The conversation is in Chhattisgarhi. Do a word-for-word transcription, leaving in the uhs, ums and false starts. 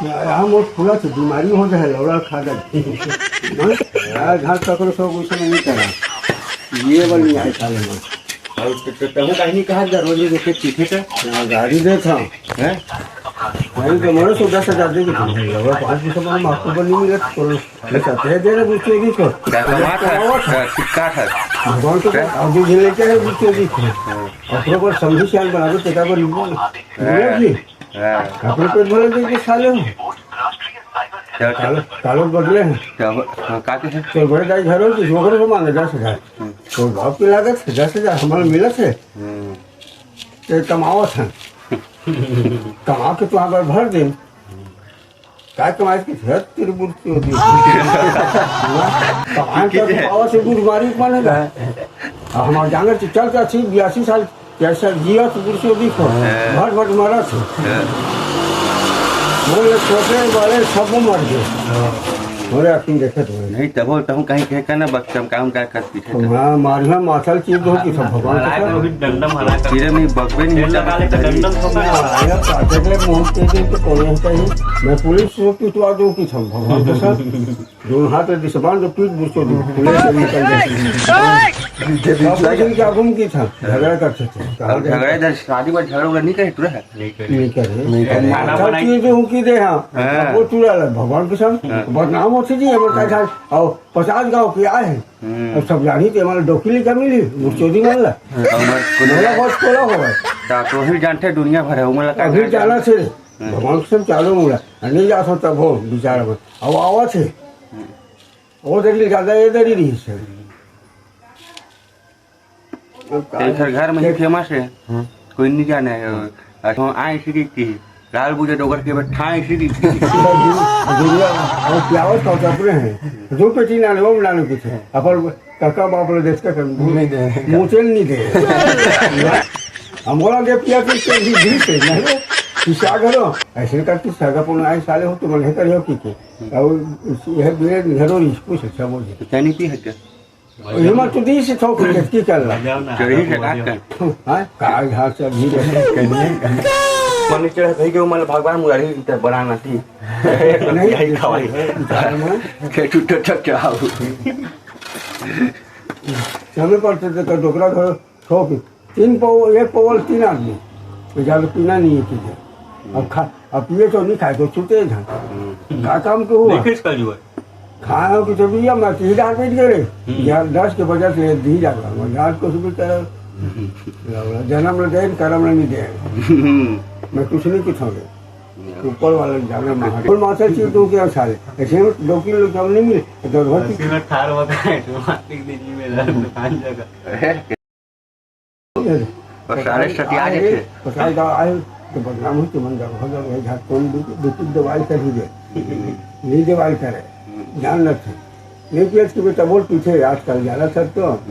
यहाँ मोर फूला से बीमारी हो जाए, लौड़ा खा दे। हाँ? यार, घर ककरो सो कुछ नहीं करा। ये वाली नहीं आए साले में। और तो, तो, तहु कहीं नहीं कहा जा, रोज रोज एक एक चीखे का। यहाँ गाड़ी दे था। हैं? वही तो मोरे सो दस हजार दे के था। लगा पाँच सौ में आपको बनी मिले, तो मैं कहते हैं, दे रहे बुढ़ चोदी को। क्या कमा था? क्या सिक्का था? भगवान को क्या? अब भी लेके आए बुढ़ चोदी को। हाँ। अपने पर समझी सियान बना दो, तेरा पर बोल। बोलो जी। हाँ। अपने पेट भरे दे के साले हो। क्या, क्या? कालो, कालो बदले हैं। क्या ब-, हाँ, का के है? तो बड़े दाई घर हो, किसी ओकरे को मांगे दस हजार। हम्म। तो बाप की लागत है दस हजार, हमारे मिलत है। हम्म। ते कमावत हैं। कमा के तो अगर भर दे। काय कमाए की जरूरत तेरी बुढ़ चोदी। कमाए का तो पावर से बुढ़ मारी बनेगा। अब हमारे जांगर से चल के अस्सी, बयासी साल कैसा जिया तो बुढ़ चोदी को। हाँ। भट भट मरा था। हाँ। बोले छोटे बड़े सब मर गए। हाँ। बोले अखिन देखे तो नहीं, तबो तहु कहीं कहे का ना, बस हम काम का कर पीछे तो। हाँ, मारना माथल चीज हो कि सब भगवान के साथ। डंडम हरा कर। तेरे में बकबे नहीं डंडम लगा ले, डंडम तो मैं हरा। आया काटे के मुंह के दिन तो कोने होता ही। मैं पुलिस से पिटवा दूं कि सब भगवान के साथ। दोनों हाथ में दिसबान जो पीट बुझ को दूं। पुलिस से निकल जाती है। सब कुछ इनके आगू में की था, झगड़ा करते थे। अब झगड़ा इधर शादी में झगड़ा उगड़ा नहीं करे, तू रहे? नहीं करे। नहीं करे। नहीं करे। खाना माथा बनाई। चीज हूँ की दे, हाँ। हाँ। वो चूड़ा ला, भगवान के साथ हाँ। बदनाम होती जी, हमारे साथ आओ। पचास गांव के आए हैं। हम्म। अब सब जानी थे, हमारे डोकी लेकर मिली, मुर्चोदी मान ला। हाँ, हमारे को मेरा बहुत टोला हो गया। ता तो ही जानते दुनिया भर है, उमला का अभी जान जाना थे, हम्म। भगवान से चालू मुड़ा, नहीं जा सकता वो बेचारा को। अब आवा थे। हम्म। वो दरी ज्यादा ये दरी रही से। अब का तेरे घर में ही फेमस है। हम्म। कोई नहीं जाने है। अच्छा, आए इसी की, की लाल बुझे डोगर के बैठा इसी की। दुनिया, और क्या हो, सब अपने हैं। जो पेटी ना लो, ना लो कुछ। अपन काका बाप लो देश का कर, नहीं दे। मोचन नहीं दे। हम बोला दे पिया के, के भी दिल से, नहीं लो। किसी आ घरो, ऐसे करके सगा पुन आए साले हो, तुम नहीं करियो की के। और यह बेरे घरो नहीं, कुछ अच्छा बोल दे। तो चाय नहीं पी है क्या? ये मत तो दी से थोक के की कर ला। चढ़ी से काट कर। हाँ, काल घास से भी रहे। पानी चढ़ा कहीं के, मतलब, भगवान मुरारी की तरह बनाना थी। नहीं, यही खवाई। उतार में। के टूट टूट क्या हो? समय पर तो, तो डोकरा घर थोक। तीन पौ-, एक पौवल तीन आदमी। तो ज्यादा पीना नहीं है चीजें। अब खा, अब पिए तो नहीं खाए, तो छूटे हैं। हम्म। का काम तो हुआ? देखिस का जुआ। खाना की तो भैया मैं तीन हजार बैठ गए। हम्म। यार दस के बजे से दी जा रहा हूँ। यार कुछ भी करो। हम्म। जन्म न दे, कर्म न दे। हम्म। मैं कुछ नहीं कुछ हो गया। ऊपर वाला जाने महादेव। और माता चीज तो क्या साले? ऐसे में दो किलो कम नहीं मिले। तो धोती अस्सी में ठार होता है, तो माता की दिन में दुकान जगह। और सारे सटिया आए, जे थे। पसाई का आए, तो बदनाम हो, तुमन दवा, दवा, झाड़, कौन दे, दे, दे, दवाई कर ही दे। नहीं दवाई करे, ध्यान रखे। नहीं पियत के बेटा बोल पीछे, आजकल ज्यादा सर तो।